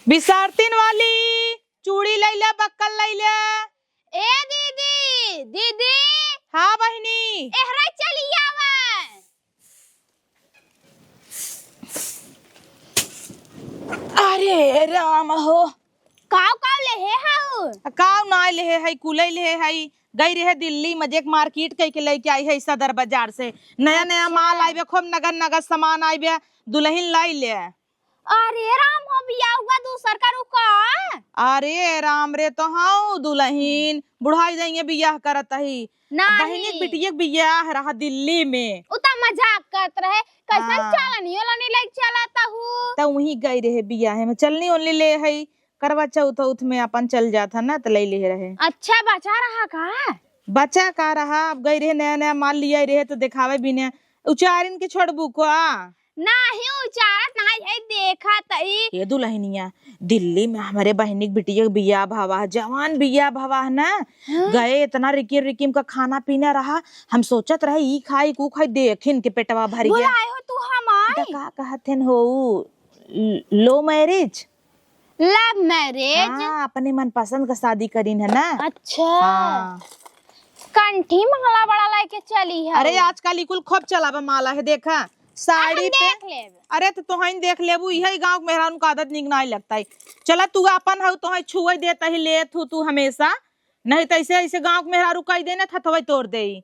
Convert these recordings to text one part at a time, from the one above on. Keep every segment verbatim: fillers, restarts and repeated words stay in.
बिसारतिन वाली, चूड़ी लैले, बक्कल लैले। ए दीदी, दीदी। हाँ बहिनी। एहरे चली आवे। अरे राम हो। काव काव लेहे हऊ? काव नाय लेहे हई, कुलई लेहे हई। गई रहे दिल्ली में, जे एक मार्केट कई के लेके आई है सदर बाजार से। नया नया माल आइबे, खूब नगद नगद सामान आइबे, दुलहिन लाई ले। अरे राम हो, बियाहुआ दूसर का रुका। अरे राम रे, तो हऊ दुलहिन, बुढ़ाई जाइए बियाह करत ही। नाही। बहिनी के बिटिया के बियाह रहा दिल्ली में। उ त मजाक करत रहे, कैसन हाँ। चालनी ओलनी लई चलत हऊ। त वहीं गई रहे बियाहे में, चलनी ओलनी ले हई, करवा चौथ उथ में अपन चल जात ह ना, त लई ले रहे। अच्छा, बचा रहा का? बचा का रहा, अब गई रहे नया नया माल लिया रहे त देखावे बिना। उचारिन के छोड़बू का? नाही उचारत नाही है, देखत ही। ए दुलहिनिया, दिल्ली में हमरे बहिनी के बिटिया के बियाह भवा है, जवान बियाह भवा है ना, हाँ। गए इतना रिकिम रिकिम का खाना पीना रहा, हम सोचत रहे ई खाई कू खाई, देखिन के पेटवा भर गया। बुलाए हो तू हमार? त का कहत हन हो, love marriage? Love marriage? हाँ, अपने मनपसंद का शादी करीन है ना। अच्छा। हाँ। कंठी माला बड़ा लेके चली है। अरे आजकल ई कुल खूब चलावा माला है, देखा साड़ी हम पे। देख लेब। अरे त तोहइन देख लेबू, इहे गाँव के मेहरारू का आदत निक नाई लगता है। चला तू अपन हऊ, तोहइ छुए देत ही लेत हू तू हमेशा, नहीं त ऐसे ऐसे गाँव के मेहरारू कई देने थथवई तोड़ देई।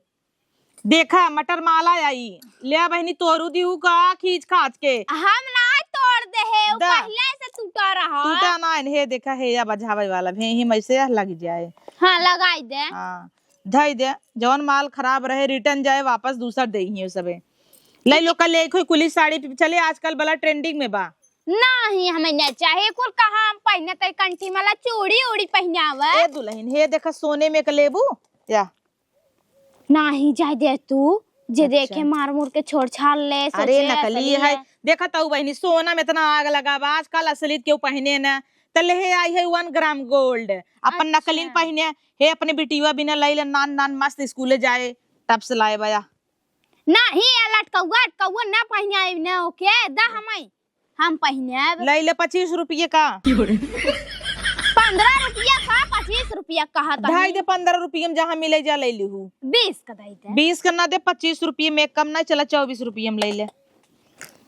देखा मटर माला आई, ले आ बहिनी तोरू दिहू का खींच खाच के। हम ना तोड़ दे है, उ दा। पहले से टूटा रहा। टूटा ना है, हे देखा हे या बजावे वाला भी ही में से लग जाए। हाँ लगाई दे। हाँ। धई दे, जवन माल खराब रहे return जाए, वापस दूसर देइहीं सबे। लई लो का ले कोई कुली साड़ी पि-, चले आजकल बला trending में बा। नाही, हमें ना चाहे कुल कहाँ हम पहिने तई कंठी माला चूड़ी उड़ी पहिनावे। ए दुलहिन, हे देखा सोने में क लेबू या? नाही जाए दे तू, जे अच्छा। देखे मार मुर के छोड़ छाड़ ले, अरे सोचे नकली असली है। है। देखा तऊ बहिनी, सोना में इतना आग लगा बा, आजकल असली केहू पहिने ना। त ले हे आई है one gram gold, अपन अच्छा। नकली पहिने, हे अपने बिटिया बिना लई ले नान नान मस्त स्कूले जाए, टप से लाए बया। नाही, ये लटकौआ, अटकौआ ना पहिने आइब ना, ओके, दा हमाई, हम पहिने आइब। लई ले पच्चीस रुपये का। पन्द्रह रुपया का, पच्चीस रुपया कहा तनी। ढाई दे, पन्द्रह रुपये में जहाँ मिले जा लई लिहू। बीस का दई दे। बीस का ना दे, पच्चीस रुपये में कम ना चला, चउबीस रुपये में लई ले।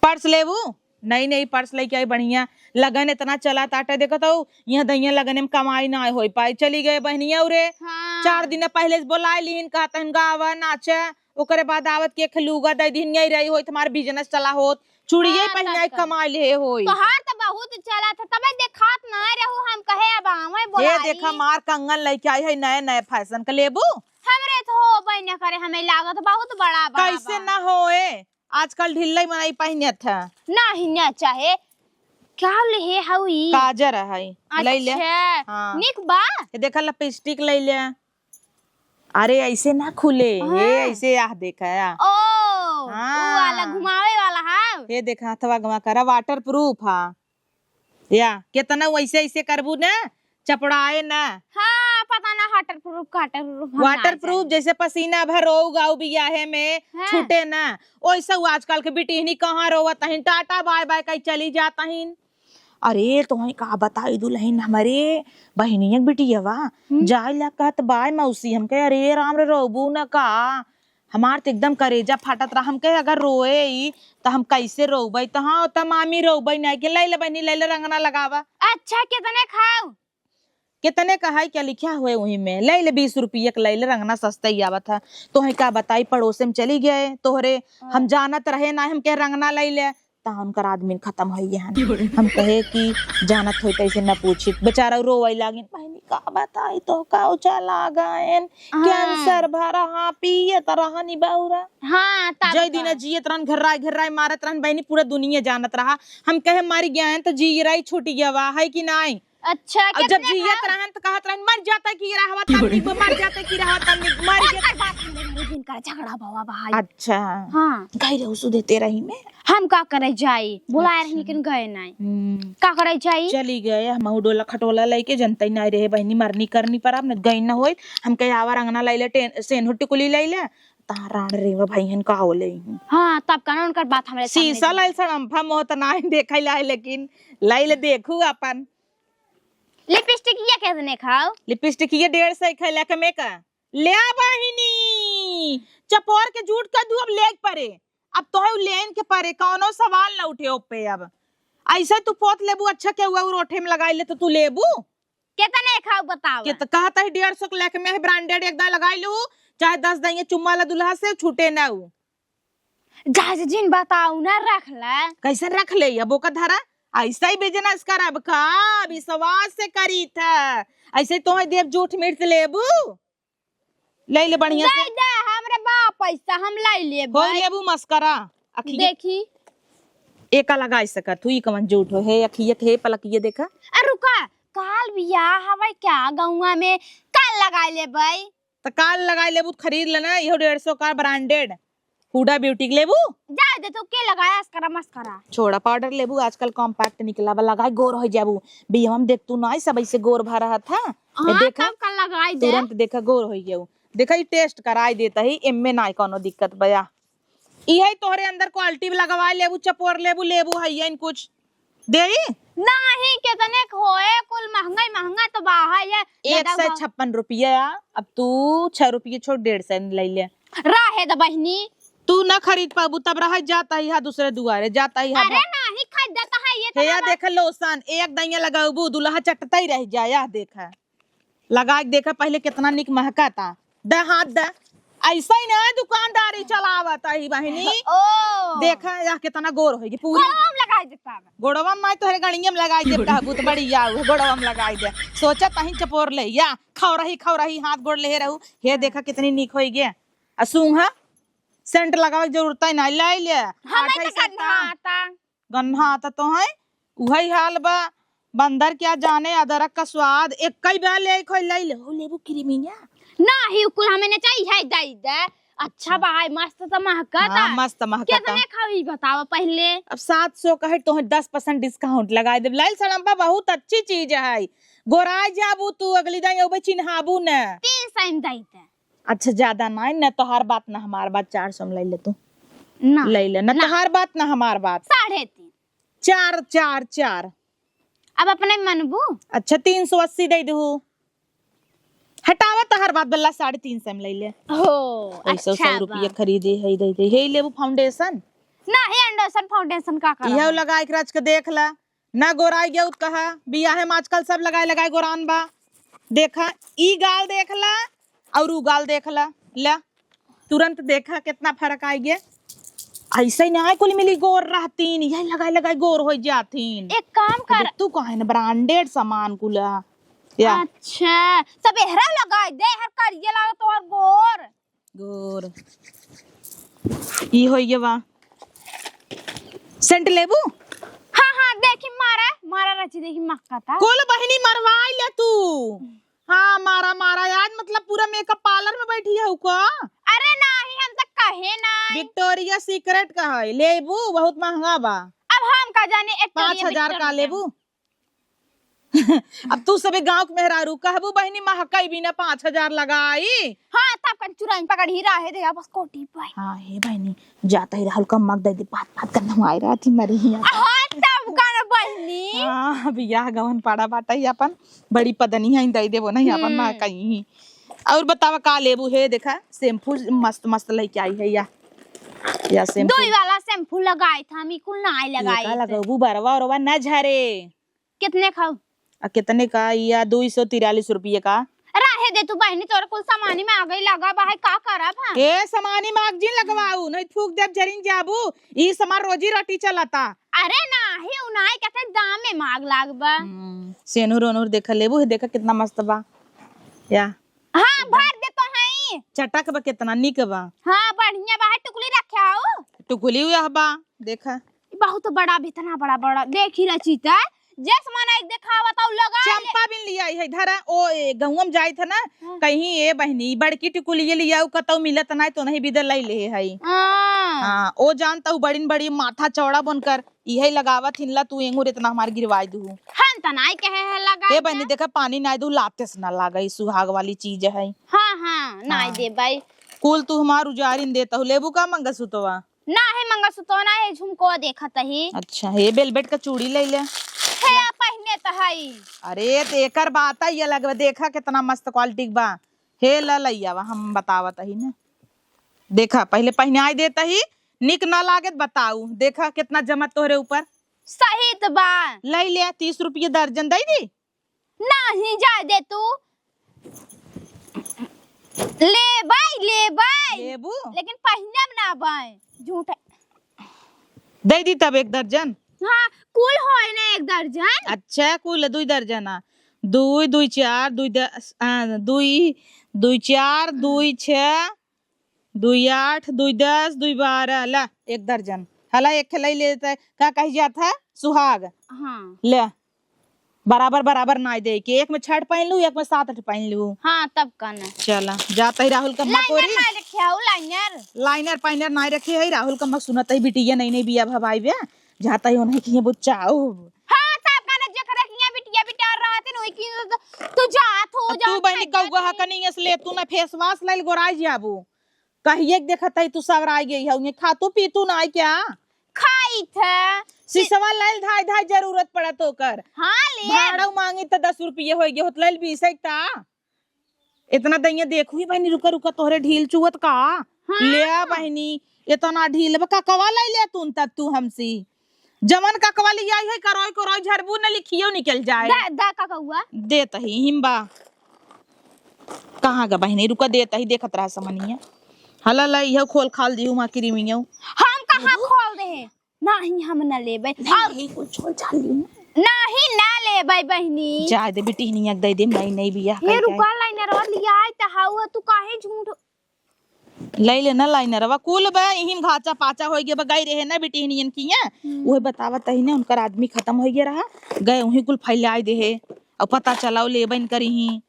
पर्स लेबू? नई नई पर्स लइके आई, बढ़िया। लगन इतना चला ताटे, देखत हऊ, यहाँ दहिया लगने में कमाई ना होई पाई। चली गए बहनिया उरे, हाँ। चार दिन पहले से बोलाए लिहिन, कहत हन गावा, नाचा, ओकरे बाद आवत के एक लूगा दे दिहिन, यही रही होई, तुम्हार business चला होत, चुड़िये हाँ, पहिनाई तब का। कमाई ले होई। तोहार त बहुत चला था, तबे देखात ना रहू, हम कहे अब आवे ये बोलाई। देखा मार कंगन लइके आई है नए नए fashion के, लेबू? हमरे तो होबे न करे, हमें लागत बहुत बड़ा बा। कैसे बा। ना होए? आजकल ढिल्लई मनई पहिनत है। नाही ना चाहे। का लेहे हऊ ई? काजर है, लई ले। अच्छा, हाँ। निक बा? ये देखा lipstick लई ले। अरे ऐसे ना खुले, हाँ। ये ऐसे आह देखा या। ओ, हाँ। वो वाला घुमावे वाला है। ये देखा हथवा घुमा करा, waterproof है। या, केतना वैसे ऐसे करबू ना, चपड़ाए ना। हाँ, पता ना waterproof का waterproof, हम ना waterproof जाने। जैसे पसीना भर रोउ गाउ बियाहे में हाँ। छूटे ना, ओइसे उ आजकल के बिटिहनी कहाँ रोवत हइन, टाटा बाय बाय कही चली जात हइन। अरे तोहई का बताई दुलहिन, हमरे बहिनिया के बिटियवा हम्म। जाए ला कहत बाय मौसी, हम कहे अरे राम रे रोबू न का, हमार त एकदम करेजा फाटत रहा। हम कहे अगर रोए ई त हम कैसे रोबई? त हाँ त मामी रोबई नहीं के, लैले बहिनी लैले रंगना लगावा। अच्छा कितने खाऊ? कितने का है क्या लिखा हुए वही में? लैले बीस रुपये के लैले, रंगना सस्ता ही आवत है। तोहे का बताई पड़ोसे में चली गए तोहरे, हाँ। हम जानत रहे ना, हम कहे रंगना लैले। तहाँ उनकर आदमी खत्म होइ गए हन। हम कहे कि जानत होई त ऐसे न पूछित। बेचारा रोवै लागिन, बहिनी का बताई तो का उचा लागेन, हाँ। कैंसर भरा, हाँ, पियत रहनी बौरा। हाँ, तब जय का। दिना जियत रहन, घर्राय घर्राय मारत रहन, बहिनी पूरा दुनिया जानत रहा। हम कहे मर गए हैं तो जी रही छूट गया वा, है कि नाई? अच्छा, और जब कितने जियत खाओ? रहन तो कहत रहन मर जाता कि रहवा तब निक, मर जाता कि रहवा तब निक, मर ओकर जाता। बात हमरे घरे जिनकर झगड़ा भवा बा। अच्छा। हाँ। गई रहू सु देते रही में। हम का करे जाई? बुलाए अच्छा। रही लेकिन गए नहीं। हम्म। का करे जाई? चली गए, हम डोला खटोला लेके जनते नहीं रहे बहिनी, मरनी करनी पर अब न गई न होई। हम कहे आवा रंगना लैले, टेन-, सेन्हू टिकुली लैले, तार राण रे वो भाई हन का हो ले। हाँ, तब का ना उनकर बात हमरे सामने शीशा जी। लाइल सड़म्फा मोहत नाई देखे लाए, लेकिन लैले देखू अपन। लिपस्टिक ये कितने खाओ? लिपस्टिक ये डेढ़ सौ के, लेके में का? ले आ बहिनी, चपोर के जूठ कर दू, अब लेके परे। अब तोहे उ लेन के परे, कौनो सवाल ना उठे ओपे अब। ऐसे तू पोत लेबू, अच्छा के हुआ, उ रोठे में लगाई ले तो तू लेबू? कितने खाओ बताओ? कित-, कहत ही डेढ़ सौ के लेके में है, branded एकदम लगाई लू, चाहे दस दइये चुम्मा ला दुल्हा से, छूटे ना उ। जाज जिन बताऊ ना, रख ले। कैसे रख ले? अब ओका धरा, ऐसा ही business करब का? विश्वास से करी था, ऐसे तोहे देब जूठ मिर्च लेबू? ले ले बढ़िया से। दे दे, हमरे बा पैसा, हम ले लेब हो भाई। लेबू मस्करा, अखिए देखी। एका लगाई सकत हूँ, ई कवन जूठ हो? हे अखिए के, हे पलकिए देखा। अरे रुका, काल बियाह हवे क्या गौवा में, काल लगाई लेबै। त काल लगाई लेबू त खरीद लेना, इहो डेढ़ सौ का branded Huda Beauty के लेबू। जा दे तो के लगाया अस्करा मस्करा। छोड़ा, powder लेबू, आजकल compact निकला बा, लगाई गोर हो जाबू। बियाह में देख तू ना सब ऐसे गोर भा रहा था। ये हाँ, देखा, तब का लगाई दे। तुरंत देखा गोर हो गया। देखा, ई test कराई देता ही, एम्मे ना कोनो दिक्कत बया। इहे तोहरे अंदर quality लगवा लेबू, चपोर लेबू, लेबू है ये कुछ देई? नाही, कितने क होए, कुल महंगा ही महंगा तो बाहा है। एक सौ छप्पन रुपया, अब तू छह रुपये छोड़, डेढ़ सौ ले ले। रहे द बहिनी। तू ना खरीद पाबू, तब रह जाता ही हा दूसरे दुआरे, जाता ही हा अरे भा- नाही, खरीद जाता है ये तो हे या ना देख lotion, एक दइया लगाबू, दुल्हा चटता ही रह जाया, देखा। लगा के देखा पहिले कितना निक महकता। दे हाथ दे। ऐसा ही ना दुकानदारी चलावत ही बहिनी। ओ। देखा या कितना गोर होई गी पूरी। गोड़वा में लगाई देता है। गोड़वा में तोहरे गड़िया में लगाई देता है, बहुत बढ़िया हुआ, गोड़वा में लगाई दे। सोचा तहीं चपोर ले या खौरही खौरही हाथ गोड़ ले रहू। हे देखा कितनी निक होई गे। आ सूंघा, scent लगावे के जरूरत ही ना, ले ले। हमें आठ तो ही सौ गंधा का। आता। गन्ना आता तो है, उहई हाल बा। बंदर क्या जाने अदरक का स्वाद, एक कई बार ले खोई ले ले, हो लेबू क्रीमिया। नाही, उ कुल हमें न चाहिए, है दे दे। अच्छा बा, है मस्त तो महकता। हाँ, मस्त महकता। कितने खाओ ई बताओ पहले। अब सात सौ का है, तोहे दस percent discount लगाई देब। लाइल सड़म्बा बहुत अच्छी चीज है, गोराई जाबू तू, अगली दाई अउबे चिन्हाबू न। तीन सौ में दे दे। अच्छा, ज्यादा ना, न तोहार बात, न हमार बात, चार सौ में ले ले तू। ना। ले ले, न ना। तोहार बात, न हमार बात। साढ़े तीन। चार, चार, चार। अब अपने मनबू? अच्छा, तीन सौ अस्सी दे दू। हटावा तोहार बात, बल्ला साढ़े तीन सौ में ले ले। हो, अच्छा सौ रुपया बा। खरीदे है, दे दे। हे लेबू foundation? ना, हे Anderson foundation का करब? इहे लगा एक राज के देख ला। ना गोराई गयो त कहा, बियाहे में आजकल सब लगाए लगाए गोरान बा। देखा, ई गाल देख ला, और ऊ गाल देख ला, ला, तुरंत देखा कितना फर्क आइ गया। ऐसे ही ना कुल मिली गोर रहतीन, यही लगाए लगाए गोर हो जातीन। एक काम कर। तू काहे न branded सामान कुला या। अच्छा, सब एहरा लगाए दे, हर करिए लागे तोहर गोर। गोर। ई होइगे बा। Scent लेबू? हाँ, हाँ, देखी मारा, मारा रची, देखी मक्का था। कुल बहिनी मरवाई ले तू। हाँ, मारा, मारा, आज मतलब पूरा makeup parlour में बैठी है का? अरे नाही, हम तो कहे नाही। Victoria Secret का है, लेबू? बहुत महंगा बा। अब हम का जाने, एक तो ये पाँच हजार का Victoria। लेबू? अब तू सबे गाँव के मेहरारू कहबू, "बहिनी, महकई बिना पाँच हजार लगाई।" हाँ, तब कन चुराइन पकड़ ही रहे दे, बस कोटी पे। हाँ, हे बहिनी, जाता ही रहल कम मग दे दे, बात, बात करना हुआ रहा थी मरी ही। हाँ, तब कन बहिनी। हाँ, बियाह गवन पाड़ा बाटा ही अपन, बड़ी पदनी है, दे देबो नहीं, अपन हम्म। महकई ही। और बतावा का लेबू? हे देखा, shampoo मस्त, मस्त लेके आई है या, या shampoo। दोई वाला shampoo लगाई था, हम ई कुल ना लगाई का थे। लगबू, बरवा, उरवा ना झरे। कितने खाऊ? आ, कितने का? या दुई सौ तिरालीस रुपये का। रहे दे तू बहिनी, तोरे कुल सामानी में आगई लगा बा, है का करब हम? ए, सामानी में आग जिन लगवाऊ, नहीं फूक देब, जरिन जाबू। ई समार रोजी रोटी चलता। अरे नाही, उ नाही कहते दाम में माग लाग बा। हम्म, सेनुर ओनुर देखा लेबू, है देखा कितना मस्त बा। या। हाँ, भर दे तो हई। चटक बा, कितना निक बा। हाँ, बढ़िया बा, है टुकली रखे हो? टुकली हुआ बा, देखा। बहुत बड़ा भी, इतना बड़ा बड़ा। देखी रचिता, जस मन एक देखावा तो लगा ले। चंपा बिन लिया है, धरा, ओ, ए, गहुआ में जाई था ना, हाँ। कहीं, "ए बहिनी, बड़की टिकुलिए लियाऊ, कतौ मिलत नाई, तो नहीं बिदे लई ले है।" हाँ। हाँ, ओ जानता हूँ, बड़िन बड़ी माथा चौड़ा बनकर, इहे लगावत हिनला, तू एंगुर इतना हमार गिरवाई दू। हम त नाई कहे है लगा ए दे। बहिनी, देखा, पानी नाई दू, लाते से ना लागे, ई सुहाग वाली चीज है। हाँ, हाँ, नाई हाँ। दे भाई। कुल तू हमार उजारिन देता हूँ, लेबू का मंगलसूतवा? ना है मंगलसूत्र, ना है झुमको देखत ही। अच्छा, हे velvet का चूड़ी ले ले। हे पहने त हई। अरे, त एकर बात ही अलग बा। देखा, केतना मस्त quality के बा। हे, ल, लइया बा, हम बतावत ही ना। देखा, पहिले पहिनाई देत ही, निक ना लागे त बताऊ। देखा, केतना जमत तोहरे ऊपर। सही त बा। लइ ले, तीस रुपये दर्जन दइ दी। नाही, जाए दे तू। लेबै, लेबै। लेबू? लेकिन पहिनब ना बाय। झूठ है। दे दी तब एक दर्जन। हाँ, कुल होए ना एक दर्जन। अच्छा, कुल दुई दर्जन आ। दुई, दुई चार, दुई दस, आ, दुई, दुई चार, दुई छः, दुई आठ, दुई दस, दुई बारह, ला, एक दर्जन। हला, एक ठे लई लेते, का कही जात है? सुहाग। हाँ। ले, बराबर, बराबर नाई दे के, एक में छठ पहन लू, एक में सात आठ पहन लू। हाँ, तब का ना। चला, जाता ही राहुल का liner मकोरी। ना रखे हो, liner। Liner पाइनर नाई रखे है, राहुल का मक सुनत ही बिटिया नई नई बिया भवाई बे, जाता ही उन्हें किए बुच्चाऊ। हाँ, तब का ना, जेकरा किया बिटिया बिटार रहते न, वही की तो, तू जात हो, अब तू जात बहनी ना कौआ जात। हकनी अस ले, तू ना face wash लाइल गोराई जाबू। कहिए के देखत है तू सवराई गई है, उन्हें खातू पीतू ना है क्या? खाइत है। सिसवा लाइल धाई धाई जरूरत पड़त ओकर। हाँ, ले। भाड़ो मांगी त दस रुपये होई गे, होत लाइल बीस है ता। इतना दइया देखू ही बहनी, रुका, रुका, तोहरे ढील चुअत का? हाँ। ले आ बहनी, इतना ढील बा, ककवा लइ ले तू तब तू हमसी। जवन ककवा ले आई है, करोई, करोई झरबू न लिखियो निकल जाए। दा, दा ककवा। देत ही, हिम्बा। कहाँ गा बहनी, रुका, देत ही, देखत रहा समनिया। हला ला, इहो खोल खाल दिहू, माँ किरिमियो। हम कहाँ खोल दे हैं? नाही, हम ना लेबै। नहीं, अब नहीं, कुल छोल छाल ली ना। नाही, ना लेबै बहिनी। जाए दे बिटिहनिया के दे दे, नई नई बियाह ये कइके रुका, आई। Liner और लिया आई त हाउ, तू काहे झूठ? लइ ले ना linerवा, कुल बा, इहिन घाचा पाचा होइ गया बा, गई रहे ना बिटिहनियन किया। हम्म। उहे बतावत ही ना, उनकर आदमी खतम होइ गया रहा, गए उही कुल फैलाई दे है, और पता चलाओ लेबन करी ही।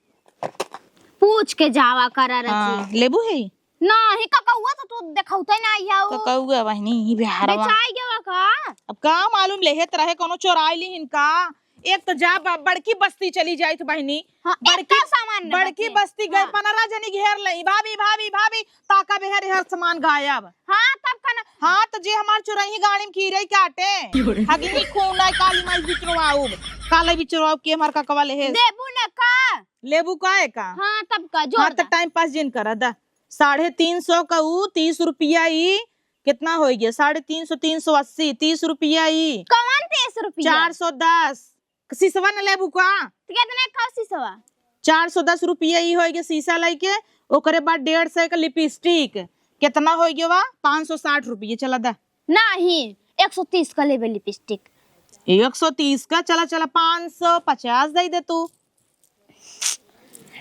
पूछ के जावा करा रची। हाँ, लेबू है? नाही, ककौआ तो तू देखौते नाही हऊ। ककौआ बहिनी, ई बिहारवा। बेचाई गवा का? अब का मालूम, लेहे त रहे, कोनो चोराई लिहिन का? एक तो जा ब-, बड़की बस्ती चली जाइत बहिनी। हाँ, बड़की, एक का सामान न बड़की बचे। बस्ती गए, हाँ। पनरह जनी घेर लई, "भाभी, भाभी, भाभी, ताका बेहर, हर सामान गायब।" हाँ, तब का ना। हाँ, तो जे हमार चुरही गाड़ी में कीड़े काटे, क्यों रे? हगिनी खून आए, काली माई बिचरवाउब, काले बिचरवाउब के हमार ककवा लेहे। देबू न का? लेबू का है का? हाँ, तब का, जोड़ हाँ, तो दा। Time pass जिन करा दा। साढ़े तीन सौ का ऊ, तीस रुपया ई, कितना होइ गया? साढ़े तीन सौ, तीन सौ अस्सी, तीस रुपया ई। कौन तीस रुपया? चार सौ दस। शीशवा न लेबू का? तो कितने का शीशवा? चार सौ दस रुपया ई होइ गया शीशा लइके, ओकरे बाद डेढ़ सौ का lipstick। कितना होइ गया बा? पाँच सौ साठ रुपया। चला दा। नाही, एक सौ तीस का लेबे lipstick। एक सौ तीस का? चला, चला, पाँच सौ पचास दे दे तू।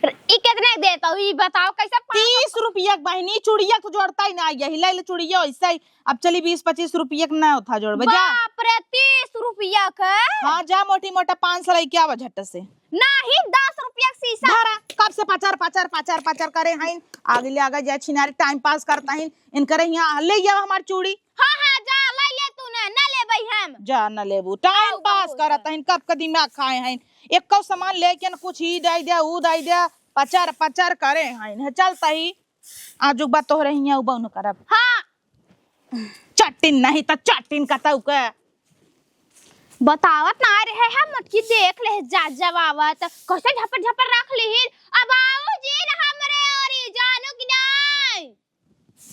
ई कितने देता हूँ, ई बताओ कैसे पाँच सौ? तीस रुपया के बहिनी, चुड़िया के जोड़ता ही ना, यही ले ले चुड़िया ऐसे ही। अब चली बीस पच्चीस रुपया के ना होता जोड़बे, जा। बाप रे, तीस रुपया के? हाँ, जा मोटी मोटा पाँच सौ लेके आवा झट से। नाही, दस रुपया के शीशा। धरा, कब से पचर, पचर, पचर, पचर करे हैं, आगे ले आगे जा छिनारी time pass करता है, इनकरे यहाँ ले जाओ हमार चूड़ी। हाँ, हाँ, जा, ले ले तू ना, ना लेबै हम। जा, ना लेबू, time आओ, pass आओ, करत जा। हइन, कब का दिमाग खाए हइन। एको सामान लेके न कुछ ई दे दे, ऊ दे दे, पचर पचर करे हइन। है, चलता ही। आजुक बा तोहरे हियाँ उबौ न करब। हाँ। चटिन नहीं त चटिन कतौ के। बतावत ना रहे है मोटकी, देख ले जा जब आवत। कैसे झपर झपर रख लिहिन। अब आओ जी न हमरे ओरी, जानू कि नहीं?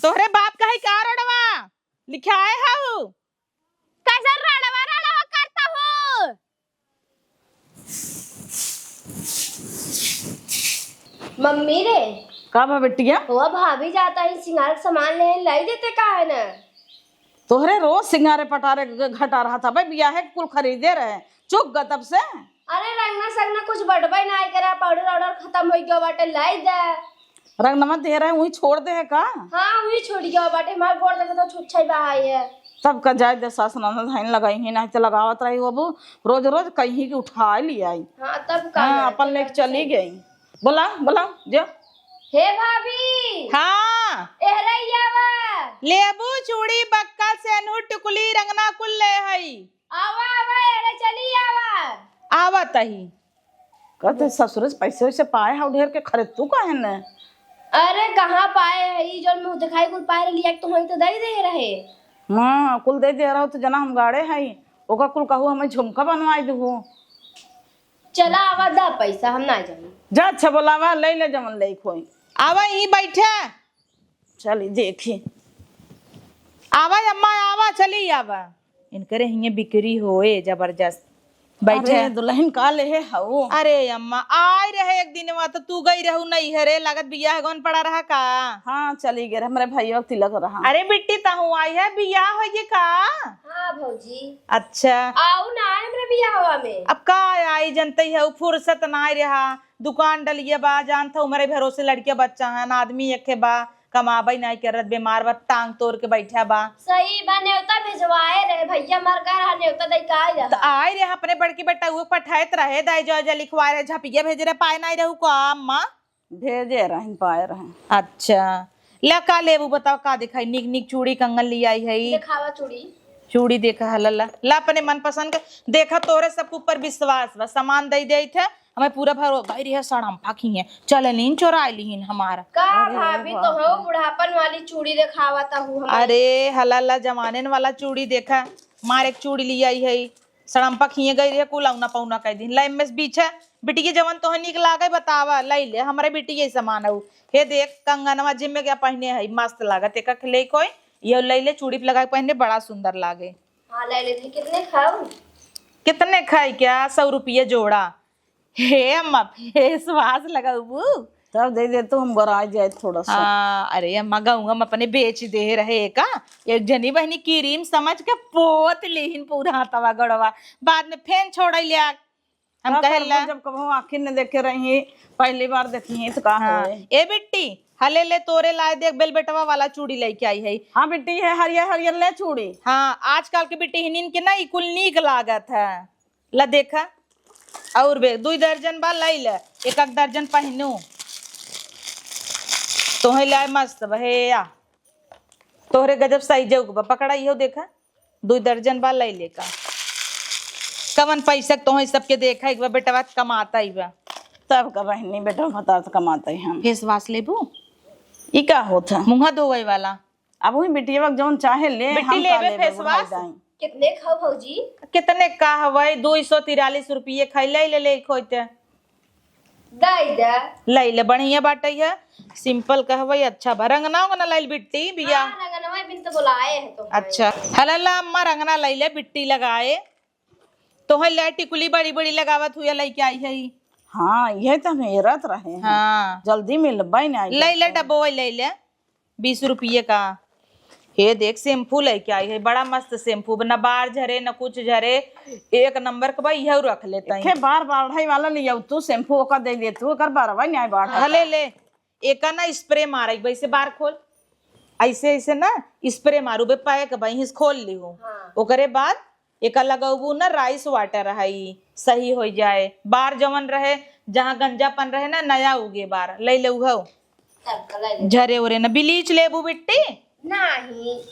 तोहरे बाप कहे का रोडवा लिखाए हऊ? कैसे रड़वा रड़वा करता हो? मम्मी रे। का बा बिटिया? वो भाभी जाता ही सिंगार के सामान ले, लाई देते का है ना? तोहरे रोज सिंगारे पटारे घ-, घटा रहा था भाई, बियाहे के कुल खरीदे रहे, चुक ग तब से। अरे रंगना संगना कुछ बटबे ना करा, powder order खतम हो गया बाटे, लाई दे। रंगनवा दे रहे, वही छोड़ दे है का? हाँ, वही छोड़ गया बाटे, हमार गोड़ देखे तो छुच्छाई बहाई है। तब का जाए दे, सास ननद हइन, लगाई ही, नहीं तो लगावत रही वो, अब रोज रोज कहीं की उठा ले आई। हाँ, तब का हाँ, ना, अपन तब लेके का चली सही। गई। बोला, बोला, जो। हे भाभी। हाँ। एहरे आवा। लेबू, चूड़ी, बक्का, सेनूर, टिकुली, रंगना कुल ले हई। आवा, आवा, अरे चली आवा। आवत ही। कहते ससुर से पैसे वैसे पाए हऊ ढेर के, खरीद तू काहे न? अरे कहाँ पाए है, ई जौन मुँह दिखाई कुल पाए रहे, लिया के तो वहीं तो दे दे रहे। हाँ, कुल दे दे रहो तो जना हम गाड़े हई, ओका कुल कहू हमें झुमका बनवाई दू। चला आवा, दा पैसा, हम ना जाई। जा, अच्छा बोलावा, ले ले जवन ले कोई। आवा, यहीं बैठा। चली देखी। आवा अम्मा, आवा, चली आवा। इनकरे हियाँ बिक्री होए जबरदस्त। बैठे। अरे दुल्हन, का लेहे हऊ? अरे अम्मा, आए रहे एक दिनवा तो तू गई रहू नैहरे, लागत बियाह गौन पड़ा रहा का? हाँ, चली गए, हमरे भैया के तिलक रहा। अरे बिट्टी, तहू आई है, बियाह होइगे का? हाँ भौजी। अच्छा। आऊ ना आए हमरे बियाहवा में। अब का आई, जनते ही है, फुर्सत ना रहा, दुकान डलिया बा, जानत हऊ, हमरे भरोसे लड़किया बच्चा है ना, आदमी एके बा, कमाबे नाई करत, बीमार बा, टांग तोड़ के बैठा बा। सही बा, नेवता भेजवाए रहे, भैया मर गए रहा, नेवता दे के आए रहा। त आए रहे अपने बड़की बेटा, वो पठाइत रहे, दाई जो जे लिखवाए रहे, झपिया भेजे रहे, पाए नाई रहू का अम्मा? भेजे रहन, पाए रहन। अच्छा, ला का लेबू बताओ, का दिखाई? निक निक चूड़ी कंगन ले आई है। देखावा चूड़ी। चूड़ी देखा, हला ला, ला अपने मनपसंद के देखा, तोरे सबके ऊपर विश्वास बा, सामान दे देत है, हमें पूरा भरो गई रही है, सड़म्पा खिए, चलनीन चोराए लीन हमार। का अरे भाभी, वाह। तो हो बुढ़ापन वाली चूड़ी देखावत हू हमें। अरे हला ला, जवानेन वाला चूड़ी देखा, मार एक चूड़ी ले आई है, सड़म्पा खिए गई रहे, कुल औना पौना कह दिन। ला एम्मे से बीछे, बिटिया जवन तोहे नीक लागे बतावा, लई ले, हमरे बिटिया समान हऊ। हे देख, कंगनवा जिम्मे के पहने है, मस्त लागत, एक ले कोई, ये लई ले, चूड़ी पे लगा के पहने, बड़ा सुंदर लागे। हाँ, ले लेते। कितने खाऊ? कितने खाई क्या? सौ रुपये जोड़ा। हे अम्मा, face wash लगाबू? तब दे दे तो हम गोराई जाए थोड़ा सा। हाँ, अरे अम्मा, गहुआ में अपने बेच दे रहे का, एक जनी बहनी क्रीम समझ के पोत लीहिन पूरा हाथवा गोड़वा, बाद में फेन छोड़ लिया। हम तब कहे फिर ला जब कबहू आँखी न देखे रही, पहली बार देखी तो का हाँ, होए? ए बिट्टी, हले ले तोरे लाए देख, बेलबेटवा वाला चूड़ी लेके आई है। हाँ बिट्टी, है हरियर हरियर ले चूड़ी। हाँ, आजकल के बिट्टी हिनिन के ना ई कुल नीक लागत है। ला देखा, और बे दुई दर्जन बा, लाई ले, एक एक दर्जन पहनू। तोहे लाए मस्त बा, हे या। तोहरे गजब साइज बा, पकड़ा इहो देखा, दुई दर्जन बा, लाई ले का। कवन पैसा तोहे सबके देखा, एक बार बेटवा कमाता ही बा। तब का बहनी, बेटवा भतार से कमाता ही हम। Face wash लेबू? ई का होत है? मुँह धोवे वाला। अब वही बिटिया जौन चाहे ले, बिट्टी हम का लेबे लेबे face wash? दाई। कितने खाओ भौजी? कितने का हवै? दो सौ तिरालीस रुपये खाई, ले ले, ले खोते। दाई दा। ले ले, बढ़िया बाटे है, simple का हवै, अच्छा बा। रंगना उंगना लाइल बिट्टी बिया? हाँ, रंगनवा बिन तो बोलाए है तो। अच्छा, हला ला अम्मा, रंगना ले ले, बिट्टी लगाए। तोहे ले टिकुली बड़ी बड़ी लगावत हुए लेके आई है। हाँ, ये तो हम हेरत रहे हैं। हाँ। जल्दी मिलबे ना आई ले ले तो। डब्बो ले ले। बीस रुपये का। हे देख, shampoo लेके आई है, बड़ा मस्त shampoo, न बार झरे, न कुछ झरे, एक नंबर का बा, इहउ रख लेता है। एके बार बाढ़ई वाला लियाऊ तू, shampoo ओका दे दे तू, ओकर बारवा न्याय बाढ़ हाँ, ले ले, एका ना spray मारे, वैसे बार खोल, ऐसे, ऐसे ना spray मारू बे, pack बा, इस खोल लिहू। हाँ। ओकरे बाद एका लगौबू ना, rice water है, ई सही हो जाए। बार जवन रहे, जहाँ गंजापन रहे ना, नया उगे बार, ले ले उहउ। तब का ले ले। झरे ओरे ना, bleach लेबू बिट्टी? नहीं।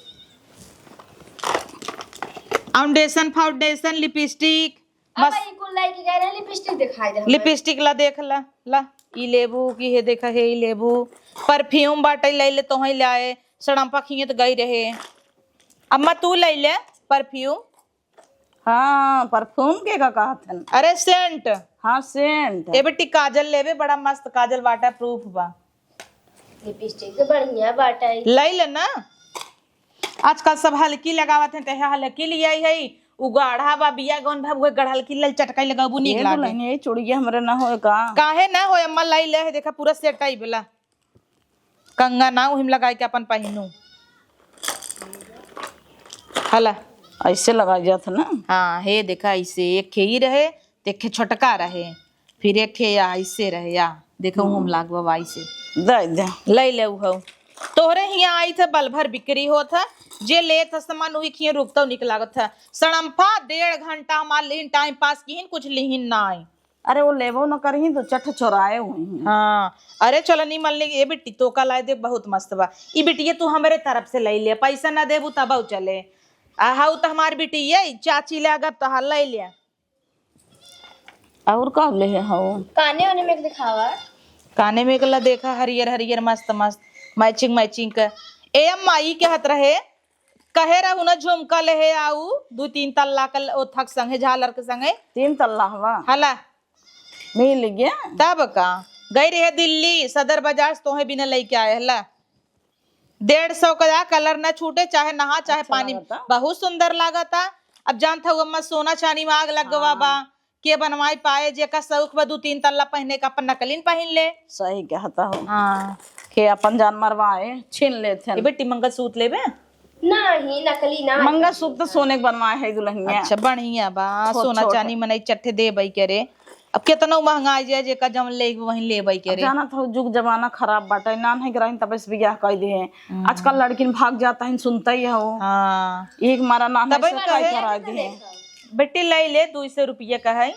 Foundation, foundation, lipstick, अब बस। ई कुल लेके गए रहे, lipstick दिखाई दे हमरे। Lipstick ला देख ला, ला, ई लेबू की हे देखा हे, ई लेबू, perfume बाटे, ले ले, तोहे लाए, सड़म्पा खिए तो गई रहे। अम्मा तू ले ले perfume। हाँ, perfume के का कहत हन? अरे scent। हाँ, scent। ए बेटी, काजल लेबे, बड़ा मस्त काजल waterproof बा। Lipstick तो बढ़िया बाटे। ले ले ना, आजकल सब हल्की लगावत हैं, ते हल्की ले आई है, उ गाढ़ा बा, बिया गौन भा, उहे गढ़ हल्की ले चटकाई लगाबू, नीक ये लागे। दुल्हन, ये चूड़िया हमरे ना होए का? काहे ना होए अम्मा, ले ले है, देखा पूरा set आई बला। कंगन ना उहिम लगाई के अपन पहिनू। हला। ऐसे लगाई जात ना? हाँ, हे देखा, ऐसे एक खे ई रहे, त एक खे छोटका रहे, फिर एक खे या ऐसे रहे, या देखो, हम्म। उहिम लागवा ऐसे। दे दे। ले ले उहो। तोहरे हियाँ आई थे, बल भर बिक्री होत है, जे लेत है सामान, उही खिए रुकतौ निक लागत है। सड़म्फा डेढ़ घंटा हमार लिहिन, time pass किहिन, कुछ लिहिन नाई। अरे, वो लेबो न करही तो चट चोराए हुई हैं। हाँ, अरे चलो नी मन लेगी, ए बिट्टी, तोका लाए दे, बहुत मस्त बा। ई बिटिया तू हमरे तरफ से ले ले, पैसा ना देबू तब चले। आ, हाउ तो हमार बिटिया, ई चाची लागत तो हल ले ले। और का ले हो? काने ओने में दिखावा। काने में एकला देखा, हरियर हरियर, मस्त मस्त, matching matching का। ए अम्मा, ई कहत रहे, कहे रहू ना झुमका लेहे आऊ, दू तीन तल्ला का ओथक संगे, झालर के संगे। तीन तल्ला हवा? हला। मिल गया। तब का, गई रहे दिल्ली सदर बाजार से तोहे बिना लेके आए हला। डेढ़ सौ का, कलर ना छूटे, चाहे नहा चाहे अच्छा पानी। लागता। बहुत सुंदर लागता। अब जानत हऊ अम्मा, सोना चानी में आग लग गवा बा। हाँ। के बनवाई पाए, जेका शौक बा दू तीन तल्ला पहने का, अपन नकलीन पहिन ले। सही कहता हो। हाँ। के अपन जान मरवाए, छीन लेत हन। ए बेटी, मंगलसूत्र लेबे? नहीं, नकली ना। मंगलसूत्र तो सोने के बनवाए है दुल्हनिया। अच्छा, बढ़िया बा। छोट सोना छोट। चानी मनई चट्ठे देबई करे। अब केतनो महंगा आ जाए, जेका जवन लेबे वही लेबई अब करे। जानत हो, जुग जमाना खराब बाटे, नान्हे के रहिन तबे से बियाह कई दिहे। हम्म। आजकल लड़किन भाग जात हइन, सुनते ही हो। हाँ। एक मारा नान्हे तबे से ना कई रहे। करा दिहे। बेटी, लई ले, दुई सौ रुपया का है,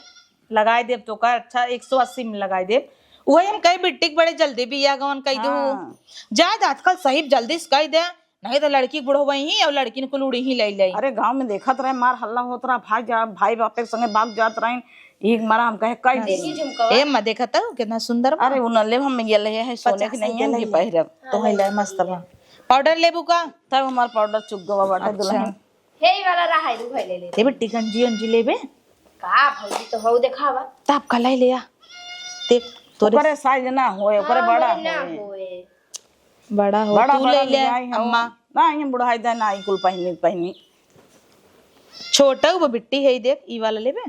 लगाई देब तोका, अच्छा, एक सौ अस्सी में लगाई देब। वही हम कही, बिट्टी के बड़े जल्दी बियाह गवन कई देहु। हाँ। जाए दे, आजकल सही जल्दी से कई दे, नहीं तो लड़की बुढ़वई ही और लड़किन कुल उड़ी ही लई लई। अरे, गाँव में देखत रहे, मार हल्ला होत रहा, भाग जा, भाई बापे के संगे भाग जात रहे, एक मारा हम कहे, कई देखी दे। झुमकवा। ए, मैं देखत हूँ, कितना सुंदर बा। अरे, वो न लेब, हम ये ले है, सोने पचास के नहीं के है, ले ये ले। पहिरब। हाँ, तो है ले ले, मस्त बा। पाउडर लेबू का? तब हमार पाउडर चुक गवा बाटे अच्छा। दुल्हन। हे, ई वाला रहा है, तू भाई ले ले। ए बेटी, गंजी उंजी लेबे? का भौजी, तो हऊ देखावा। त आपका ले ले आ। देख, तोरे ओकरे साइज ना होए, ओकरे हाँ, बड़ा ओकरे ना होए। होए। बड़ा हो, बड़ा, तू बड़ा ले ले, ले आई हम। अम्मा। ना, ये बुढ़ाई दे ना, ई कुल पहिनी, पहिनी। छोटा वो बिट्टी है, ई देख, ई वाला लेबे?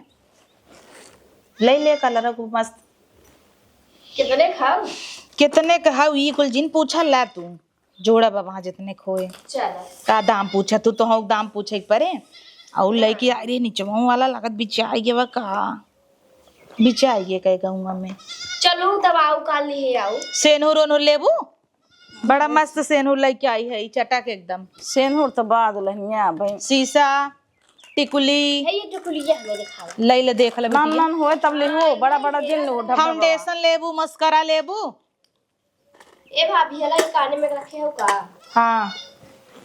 ले ले, कलर को मस्त। कितने खाऊ? कितने का हऊ, ई कुल जिन पूछा ला तू। जोड़ा बा वहाँ जितने खोए। चला। का दाम पूछा तू, तो हऊ दाम पूछे के परे। और हाँ। लइके, अरे निचवा वाला लागत बिचाई गवा का? बिचाई गे कई गौवा में। चलू तब आऊ, काल लिहे आऊ। सेनुर ओनुर लेबू? बड़ा मस्त सेनुर लइके आई है, ई चटक एकदम। सेनुर तो बाद लहिया भाई। सीसा, टिकुली। है ये टिकुलिया हमें दिखावा। लई ले, देख ले नान बिटिया। नान होए तब लेहू, हाँ, बड़ा बड़ा जिन लेहू, ढब्बा बड़ा। फाउंडेशन लेबू, मस्कारा लेबू? ए भाभी, हला के काने में रखे हो का? हाँ।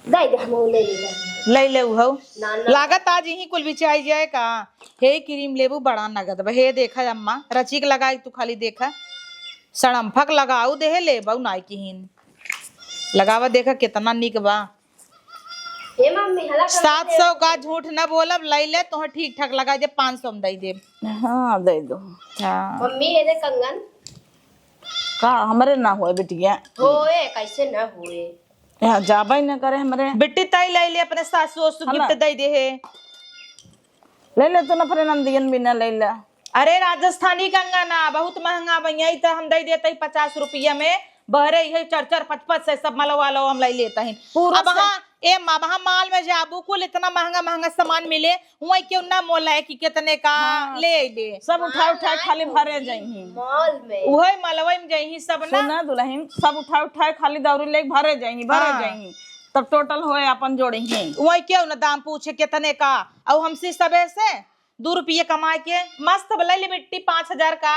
दे दे, हम ले ले। ले ले उहौ। ना, ना। लागत आज यही कुल बिचाई जाए का? हे क्रीम लेबू, बड़ा नगद बा। हे देखा अम्मा, रचिक लगाई, तू खाली देखा। सड़म्फक लगाऊ देहे, लेबऊ नाई किहिन। लगावा देखा, कितना निक बा। हे मम्मी, हला कर सात सौ का झूठ न बोलब, लई ले, तोहे ठीक ठाक लगा दे, पाँच सौ में दई देब। हाँ, दे दो। हाँ। मम्मी, ये दे कंगन। का हमरे ना होए बिटिया? होए, कैसे ना होए? यहाँ जाबे न करे हमरे। बिट्टी ताई लई ले, अपने सासू ओसु है ना? गिफ्ट दई दे है। ले ले तू न अपने नंदियन भी न ले ले। अरे राजस्थानी कंगना बहुत महंगा बा, यही त हम दई देत ही पचास रुपया में, बहरे इहे चार चार पाँच पाँच सौ सब मलवा लो, हम लई लेत ही। पूरा अब से हाँ, ए माँ, अब हाँ माल में जाबू, कुल इतना महंगा महंगा सामान मिले, हुआं क्यों ना मोल है कि कितने का हाँ। ले अइबे। सब उठा उठा खाली भरे जइहीं। मॉल में। उहे मलवई में जइहीं सब ना। सुना दुल्हन, सब उठा उठा खाली दौरी लेके भरे जइहीं, भरे हाँ। जइहीं। तब टोटल होए अपन जोड़िहीं। वही क्यों ना दाम पूछे कितने का, और हमसे सबे से दू रुपये कमाए के मस्त लई ले बिट्टी पाँच हजार का।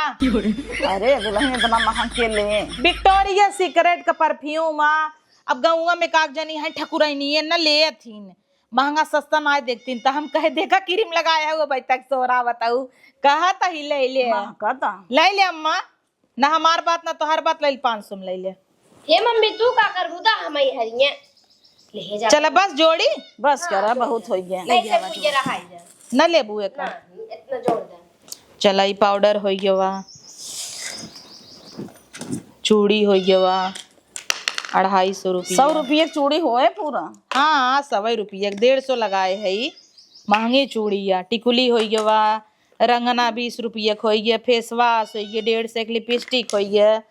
अरे दुल्हन, इतना महंग के ले? विक्टोरिया सीक्रेट का परफ्यूम आ। अब गौवा में काग जनी है ठकुरैनी है न ले अथिन, महंगा सस्ता ना देखतीन त हम कहे देखा क्रीम लगाए है वो भाई तक सोरा बताऊ, कहा त ही ले ले। महका त। ले ले अम्मा, ना हमार बात ना तोहार बात, ले ले पाँच सौ में ले ले। हे मम्मी, तू का करबू दा हम ही हरिये। ले जा। चला बस जोड़ी। बस हाँ, करा, जोड़ बहुत दे। हो गया। ऐसे पूजा रहा है। ना लेबू एक। ना, इतना जोड़ दे। चला, ई पाउडर होइ गवा, चूड़ी होइ गवा, अढ़ाई सौ रुपया। सौ रुपये चूड़ी होए पूरा? हाँ, सवई रुपया, डेढ़ सौ लगाए है ई। महंगी चूड़ी या, टिकुली होइ गवा, रंगना बीस रुपया के होइ गया, फेस वाश होइ गया, डेढ़ सौ के लिपस्टिक होइ गया,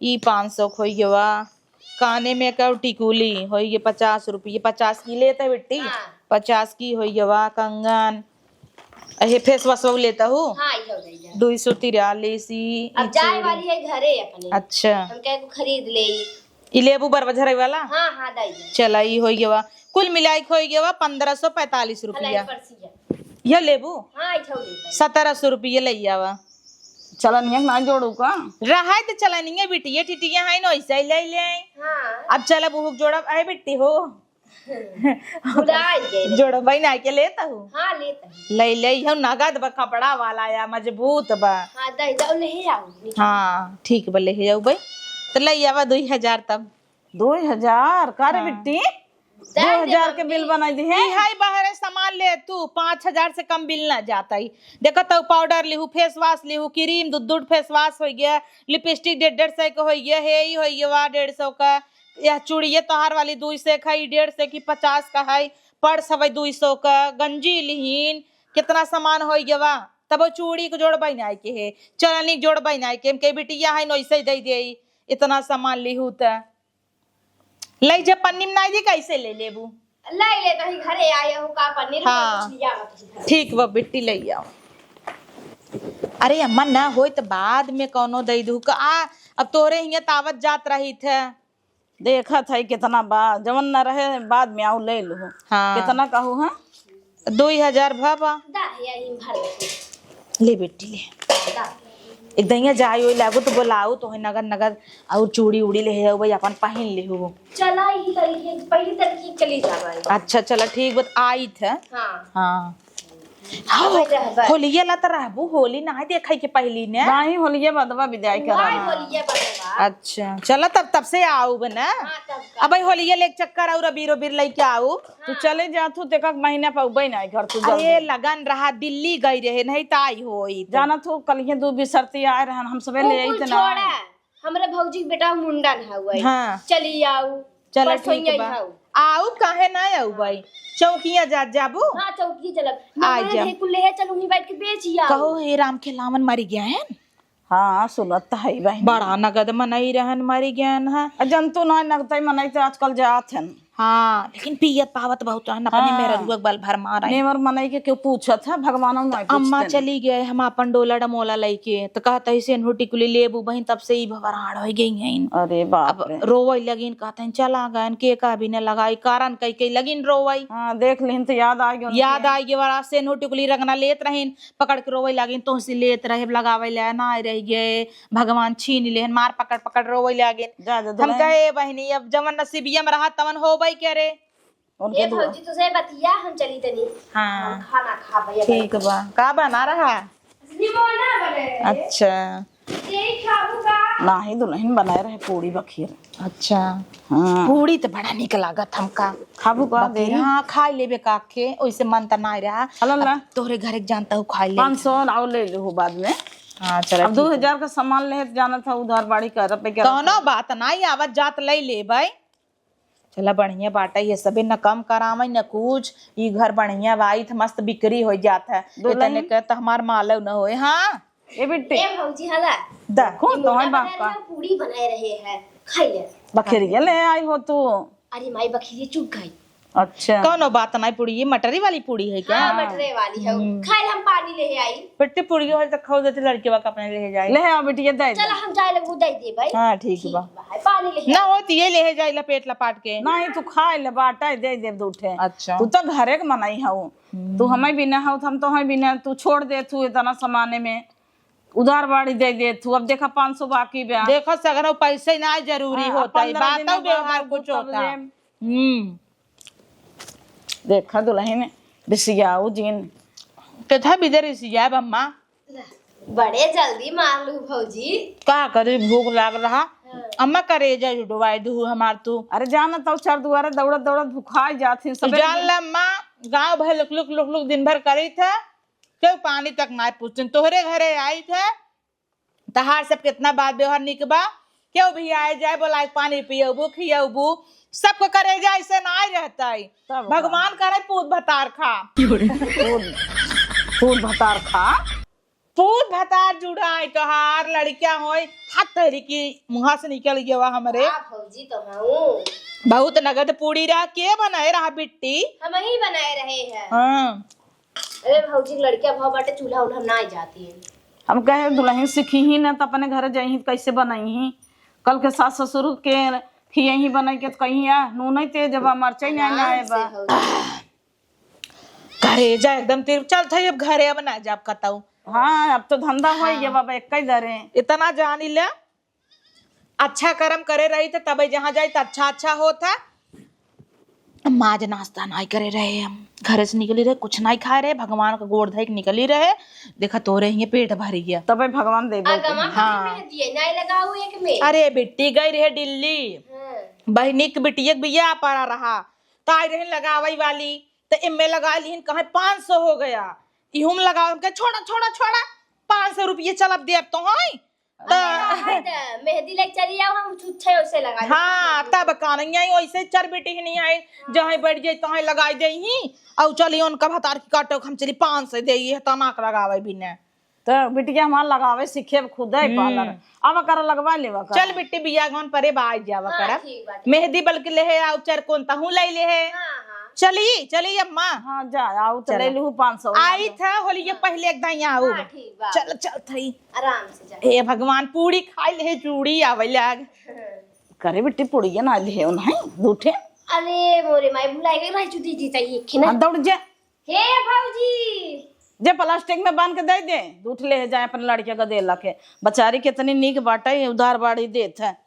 ई पाँच सौ के होइ गवा। काने में का टिकुली होई गे पचास रुपये, पचास की लेत है बिट्टी, हाँ। पचास की होई गवा कंगन। अहे फेस वाश वो लेता हूँ। हाँ, ई हो गई है। दुई सौ तिरालीस ई, अब ई जाए चूड़ी। वाली है घरे अपने। अच्छा। हम कहे को खरीद ले। ई लेबू बरवा झरई वाला? हाँ, हाँ, दाई दे। चला, ई होई गवा। कुल मिलाई के होई गवा पन्द्रह सौ पैंतालीस रुपया। हलाई परसिया। यह लेबू? हाँ, ई हो गई भाई। सत्रह सौ रुपये ले आवा। चलनिया के ना जोड़ू का? रहाई त चलनिया बिटिया टिटिया है न, ऐसे ही ले ले। हाँ। अब चल अब उहुक जोड़ब, अरे बिट्टी हो। उड़ाई गई। जोड़ो भाई ना के लेता हूँ। हाँ, लेता हूँ। ले ले, यह नगद बा, कपड़ा वाला या मजबूत बा। हाँ, दे जाओ, ले ही आओ। हाँ, ठीक बा, ले ही जाओ भाई। तो ले आवा दुई हजार तब। दुई हजार? का रे हाँ। बिट्टी? दो हजार के बिल बनाई दी है। ई है बहरे सामान ले तू, पाँच हजार से कम बिल ना जाता ही। देखो तो पाउडर लिहू, फेस वाश लिहू, क्रीम, दू दू फेस वाश होइ गया, लिपस्टिक डेढ़ डेढ़ सौ के होइ गया, हे ई होइ गया वा डेढ़ सौ का, यह चूड़िए तोहार वाली दू सौ का, ई डेढ़ सौ की पचास का है, पर्स हवे दू सौ का, गंजी लिहीन, कितना सामान होइ गया वा। तब वो चूड़ी के जोड़ बनाए के है, चलनी के जोड़ बनाए के, हम कही बिटिया है, नोइसे दे दे, इतना सामान लिहू त। ले जा पन्नी में नाई दी, कैसे ले लेबू? ले ले, तही घरे आए हो का पन्नी, हाँ। कुछ लिया मत ही घर। ठीक बा बिट्टी, ले आओ। अरे अम्मा, ना होई त बाद में कौनो दे दू का। आ, अब तोरे हियां तावत जात रही थे। देखत है कितना बा, जवन न रहे बाद में आओ ले लो। हाँ। कितना कहू है? दो हजार भा बा। दा, यही भर दे। ले बेटी ले। दा। एक दहिया जाई ओई लागू तो बोलाऊ तो है नगद नगद और चूड़ी उड़ी ले है भाई अपन पहन ले हो। चला ही तरीके, पहली तरीके चली जाबे। अच्छा चला ठीक बात आई थे। हाँ। हाँ। हाँ, अबे रहबे। होलिया ला त रहबू, होली ना देखै के पहली ने। नहीं, होलिया बदवा विदाई करा। होलिया बदवा। अच्छा, चला तब, तब से आऊ बना। हाँ, तब का। अब भाई होलिया ले एक चक्कर और अबीर उबीर लेके आऊ। तू हाँ। चले जा, तू तेका महीना पे उबे नहीं घर तू अरे जल्दी। लगन रहा, दिल्ली गई रहे, नहीं त आई होई त। जाना तू कल ये दू बिसरती आए रहन, हम सबे ले आई कुल त ना। छोड़ा। हमरे भौजी के बेटा मुंडन हउवे। हाँ। चली आऊ। चलो परसों ठीक यही बा। हऊ। आऊ काहे ना आऊ भाई? चौकिया जात जाबू? हाँ, चौकिया चलब। आ नमन जा। हे कुल ले चल, उहीं बैठ के बेच आऊ। कहो हे राम खेलावन मरी गया है? हाँ, सुनत त है बहिन। बड़ा नगद मनई रहन मरी गया है। आ जंतु ना नगदई मनई त आजकल जात हन। हाँ, लेकिन पियत पावत बहुत रहन, अपने हाँ। मेहररुआ के बल भर मारे। नेवर मनई के केहू पूछत है, भगवानो नहीं अम्मा पूछते। चली गए, हम अपन डोला डमोला लइके, त कहत है सेन्हू टिकुली लेबू बहिन, तब से ई भवराड़ होइ गई हैं। अरे बाप अब रे। रोवै लगिन, कहत हैं चला गयन, के का भी न लगाई, कारण कई कई लगिन रोवै। हाँ, देख लिहिन त याद आ गयो याद उनके। आ गयो, बड़ा सेन्हू टिकुली रंगना लेत रहिन, पकड़ के रोवै लगिन, तोहसे लेत रहे, लगावै ला ना रह गए, भगवान छीन लेहन, मार पकड़ पकड़ रोवै लगिन। जा, जा, हम दुल्हन। कहे, "ए बहिनी, अब जवन नसीबिया में रहा, तवन होबै करे।" उनके ए दुआ। भौजी, तुझे बतिया, हम चली तनी। हाँ। हम खाना खाबै अब। ठीक बा। का बना रहा? निमोना बने रहे। अच्छा। यही खाबू का? नाही, दुल्हन बनाए रहे पूड़ी बखीर। अच्छा। हाँ। पूड़ी त बड़ा निक लागत हमका। खाबू का बखीर, देरी? हाँ, खाई लेबे का के, ओइसे मन त नाय रहा। अला ला। अब तोहरे घरे के जानता हूँ, खाई ले। पाँच सौ और ले लेहू बाद में। हाँ, चला अब ठीक है। दो हजार का सामान लेहे त जानत है, उधार बाड़ी करब पे क्या कौनो बात नाई, आवत जात ले लेबै। चला बढ़िया बाटे, ये सबे न कम करावे न कुछ, ई घर बढ़िया बा, ई त मस्त बिक्री होइ जात है। दुल्हन। इतने के त हमार मालव न होए। हाँ। ए बिट्टी। ए भौजी, हला। दा। कौन ई तो मोटा है बाप बनाए का? रहे, पूड़ी बनाए रहे हैं, खाई ले। बखरिया ले आई हो तू। अरे माई, बखरिया चुक गई। अच्छा। कौनो बात नहीं, पूड़ी, ये मटरी वाली पूड़ी है क्या? हाँ, हाँ। मटरे वाली है। हम्म। खाए हम पानी ले आई। बिट्टी पूड़ी हो त खाओ, देते लड़के बा अपने ले जाए। ले आओ बिटिया, दे दे। चल, हम जाए लगू, दे दे भाई। हाँ, ठीक ठीक बा। बा, है, पानी ले ना आई। हो त ये ले जाए लपेट लपाट के। नहीं, तू खाए ले, बाटा दे दे दू ठे। अच्छा। तू तो घरे के मनई हऊ। हम्म। तू हमें बिना हऊ, हम तो हमें बिना, तू छोड़ दे, तू इतना सामाने में उधार बाड़ी दे दे तू। अब देखा पाँच सौ बाकी बा। देखा सगरो पैसे ना जरूरी हाँ, होता है, पंद्रह दिन बात बाद व्यवहार कुछ तब होता। ले। हम्म। देखा दुल्हन, रिसियाऊ जिन। केथा बिदे रिसियाब अम्मा? बड़े जल्दी मार लू भौजी। का करी, भूख लाग रहा। हाँ। अम्मा करेजा जुडवाई दू हमार तू। अरे जाना तो चार दुआरे दौड़त दौड़त भुखाई जात ही सबे। जान ले अम्मा, गाँव भर लुक लुक लुक लुक दिन भर करी थे, केहू पानी तक ना पूछन। तोहरे घरे आई थे, तहार सब कितना बात व्यवहार निक बा, केहू भी आए जाए, बोला, "पानी पियबू, खियबू?" सबको करेजा ऐसे ना रहता है। तब का? भगवान करे पूत भतार खा। पूत, पूत भतार खा। पूत भतार जुड़ाए तोहार लड़किया होए, हाथ तेरी की मुँहा से निकल गया हुआ हमरे। आ, भौजी तो हूँ। बहुत नगद पूड़ी रहा, के बनाए रहा बिट्टी? हम ही बनाए रहे हैं। हाँ। अरे भौजी, लड़किया भाव बाटे, चूल्हा उल्हा ना जाती है। हम कहे दुल्हन सीखी ही ना, त अपने घर जाई ही, कैसे बनाई ही? कल के सास ससुर के खियही बनाई के त कहीं, "आ, नून ही तेज बा, मरचाई ना, ना आराम से बा।" हो जाए। करेजा एकदम तीर चल था, अब घरे अब ना जाब कतऊ। हाँ, अब तो धंधा हो ही गया हाँ। बाबा, एक ही दरे। इतना जानी ले, अच्छा कर्म करे रही थे, तबे जहाँ जाए त अच्छा अच्छा होत है। हम आज नाश्ता नाई करे रहे, हम घरे से निकली रहे, कुछ नाई खाए रहे, भगवान का गोड़ धई के निकली रहे। देखा तोरे हिये पेट भरी गया। तबे भगवान दे आ, गमा हाँ। में दिए नाई लगाऊ एक में। अरे बिट्टी गई रहे दिल्ली, हाँ। बहिनी के बिटिया के बियाह पड़ा रहा, ताई रहन लगावई वाली, त एम्मे लगा लिहिन, कहे पाँच सौ हो गया, इहुम लगाओ, हम कहे छोड़ा, छोड़ा, छोड़ा, पाँच सौ रुपये चलब देब तो हई। त अरे, त मेहंदी लेके चली आओ, हम छुच्छे ओसे लगा देब। हाँ, तब कानैया ही ओइसे चर बेटी ही नहीं आए, जहाँ बैठ जाए तहाँ लगाई देइहीं, अउ चली उनका भतार की काटो, हम चली पाँच सौ देई, ये तनाक लगावे बिना। त बिटिया हमार लगावे सीखे खुदे हम्म। पार्लर, अब कर लगवा लेवा कर। चल बिट्टी, बिया गौन परे बा, आई जावा हाँ, करब। ठीक बा, ठीक। मेहंदी बल्कि लेहे आउ, चर कोन तहूँ ले लेहे। हाँ, हाँ। चली, चली अम्मा। हाँ, जा, आउ त चला। ले लूँ पाँच सौ। आई था होली के हाँ। पहले एक दाई आउ। हाँ, ठीक बा। चल, चल थई। आराम से जा। हे भगवान, पूड़ी खाई लेहे, चूड़ी आवे लाग। करे बिट्टी, पूड़िया ना लेहे, नहीं, दूठे। अरे मोरे माई, भुलाई गई, रह चुकी जी चाहिए, खिना। हाँ, दौड़ जा। हे भौजी। जे प्लास्टिक में बांध के दे दे, दूठ ले जाए अपन लड़के का दे लके। बेचारी कितनी नीक बाटे, उधार बाड़ी देत है।